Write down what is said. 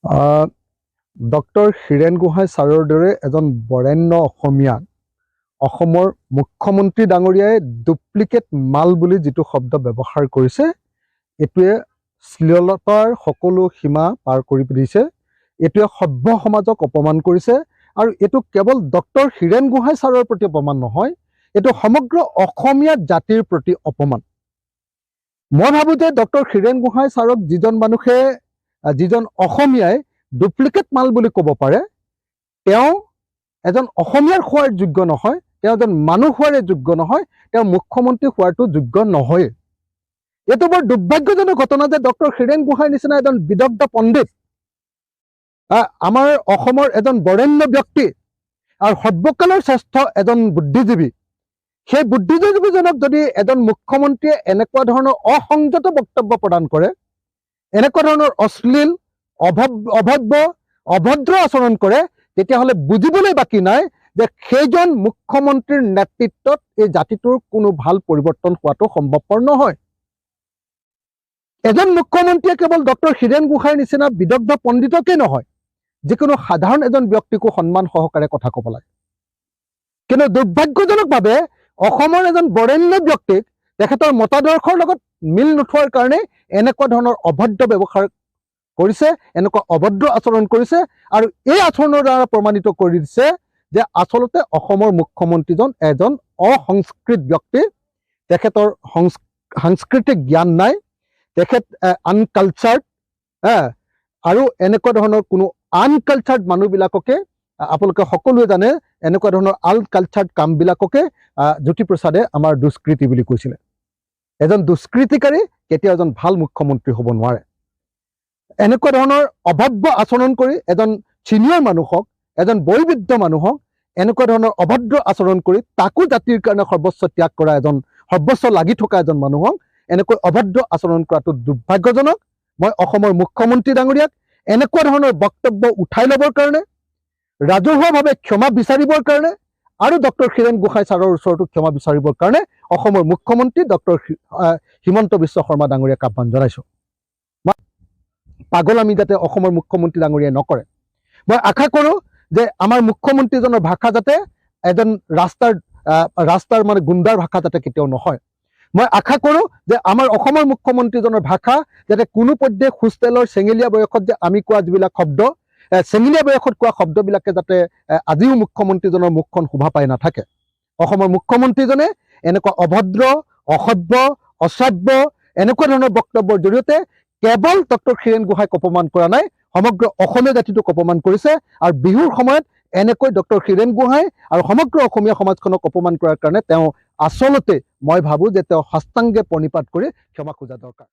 Doctor Hiren Gohain ছাৰৰ দৰে এজন বৰেণ্য অসমীয়া অসমৰ মুখ্যমন্ত্ৰী ডাঙৰীয়াই ডুপ্লিকেট মাল বুলি যিটো শব্দ ব্যৱহাৰ কৰিছে, এইটোৱে শ্লীলতাৰ সকলো সীমা পাৰ কৰি দিছে। এইটোৱে সভ্য সমাজক অপমান কৰিছে আৰু এইটো কেৱল ডক্টৰ হীৰেণ গোহাঁই ছাৰৰ প্ৰতি অপমান নহয়, এইটো সমগ্ৰ অসমীয়া জাতিৰ প্ৰতি অপমান। মই ভাবোঁ যে ডক্টৰ হীৰেণ গোহাঁই ছাৰক যিজন মানুহে, যিজন অসমীয়াই ডুপ্লিকেট মাল বুলি ক'ব পাৰে, তেওঁ এজন অসমীয়াৰ হোৱাৰ যোগ্য নহয়, তেওঁ এজন মানুহ হোৱাৰে যোগ্য নহয়, তেওঁ মুখ্যমন্ত্ৰী হোৱাটো যোগ্য নহয়। এইটো বৰ দুৰ্ভাগ্যজনক ঘটনা যে ডক্টৰ হীৰেণ গোহাঁইৰ নিচিনা এজন বিদগ্ধ পণ্ডিত, আমাৰ অসমৰ এজন বৰেণ্য ব্যক্তি আৰু সৰ্বকালৰ শ্ৰেষ্ঠ এজন বুদ্ধিজীৱী, সেই বুদ্ধিজীৱীজনক যদি এজন মুখ্যমন্ত্ৰীয়ে এনেকুৱা ধৰণৰ অসংযত বক্তব্য প্ৰদান কৰে, এনেকুৱা ধৰণৰ অশ্লীল, অভব্য, অভদ্ৰ আচৰণ কৰে, তেতিয়াহ'লে বুজিবলৈ বাকী নাই যে সেইজন মুখ্যমন্ত্ৰীৰ নেতৃত্বত এই জাতিটোৰ কোনো ভাল পৰিৱৰ্তন হোৱাটো সম্ভৱপৰ নহয়। এজন মুখ্যমন্ত্ৰীয়ে কেৱল ডক্টৰ হীৰেণ গোহাঁইৰ নিচিনা বিদগ্ধ পণ্ডিতকে নহয়, যিকোনো সাধাৰণ এজন ব্যক্তিকো সন্মান সহকাৰে কথা ক'ব লাগে। কিন্তু দুৰ্ভাগ্যজনকভাৱে অসমৰ এজন বৰেণ্য ব্যক্তিক তেখেতৰ মতাদৰ্শৰ লগত মিল নোথোৱাৰ কাৰণে এনেকুৱা ধৰণৰ অভদ্ৰ ব্যৱহাৰ কৰিছে, এনেকুৱা অভদ্ৰ আচৰণ কৰিছে আৰু এই আচৰণৰ দ্বাৰা প্ৰমাণিত কৰি দিছে যে আচলতে অসমৰ মুখ্যমন্ত্ৰীজন এজন অসংস্কৃত ব্যক্তি, তেখেতৰ সাংস্কৃতিক জ্ঞান নাই, তেখেত আনকালচাৰ্ড, আৰু এনেকুৱা ধৰণৰ কোনো আনকালচাৰ্ড মানুহবিলাককে, আপোনালোকে সকলোৱে জানে, এনেকুৱা ধৰণৰ আনকালচাৰ্ড কামবিলাককে জ্যোতিপ্ৰসাদে আমাৰ দুষ্কৃতি বুলি কৈছিলে। এজন দুষ্কৃতিকাৰী কেতিয়াও এজন ভাল মুখ্যমন্ত্ৰী হ'ব নোৱাৰে। এনেকুৱা ধৰণৰ অভব্য আচৰণ কৰি এজন চিনিয়ৰ মানুহক, এজন বয়োবৃদ্ধ মানুহক এনেকুৱা ধৰণৰ অভদ্ৰ আচৰণ কৰি, তাকো জাতিৰ কাৰণে সৰ্বস্ব ত্যাগ কৰা এজন, সৰ্বস্ব লাগি থকা এজন মানুহক এনেকৈ অভদ্ৰ আচৰণ কৰাটো দুৰ্ভাগ্যজনক। মই অসমৰ মুখ্যমন্ত্ৰী ডাঙৰীয়াক এনেকুৱা ধৰণৰ বক্তব্য উঠাই ল'বৰ কাৰণে, ৰাজহুৱাভাৱে ক্ষমা বিচাৰিবৰ কাৰণে আৰু ডক্টৰ হীৰেণ গোহাঁই ছাৰৰ ওচৰতো ক্ষমা বিচাৰিবৰ কাৰণে অসমৰ মুখ্যমন্ত্ৰী ডক্টৰ হিমন্ত বিশ্ব শৰ্মা ডাঙৰীয়াক আহ্বান জনাইছোঁ। পাগলামি যাতে অসমৰ মুখ্যমন্ত্ৰী ডাঙৰীয়াই নকৰে। মই আশা কৰোঁ যে আমাৰ মুখ্যমন্ত্ৰীজনৰ ভাষা যাতে এজন ৰাস্তাৰ মানে গুণ্ডাৰ ভাষা যাতে কেতিয়াও নহয়। মই আশা কৰোঁ যে আমাৰ অসমৰ মুখ্যমন্ত্ৰীজনৰ ভাষা যাতে কোনো পধ্যে হোষ্টেলৰ চেঙেলীয়া বয়সত যে আমি কোৱা যিবিলাক শব্দ, চেঙেলীয়া বয়সত কোৱা শব্দবিলাকে যাতে আজিও মুখ্যমন্ত্ৰীজনৰ মুখখন শোভা পাই নাথাকে। অসমৰ মুখ্যমন্ত্ৰীজনে এনেকুৱা অভদ্ৰ, অসভ্য, অশ্ৰাব্য এনেকুৱা ধৰণৰ বক্তব্যৰ জৰিয়তে কেৱল ডক্টৰ হীৰেণ গোহাঁইক অপমান কৰা নাই, সমগ্ৰ অসমীয়া জাতিটোক অপমান কৰিছে। আৰু বিহুৰ সময়ত এনেকৈ ডক্টৰ হীৰেণ গোহাঁই আৰু সমগ্ৰ অসমীয়া সমাজখনক অপমান কৰাৰ কাৰণে তেওঁ আচলতে মই ভাবোঁ যে তেওঁ সাষ্টাংগে প্ৰণিপাত কৰি ক্ষমা খোজা দৰকাৰ।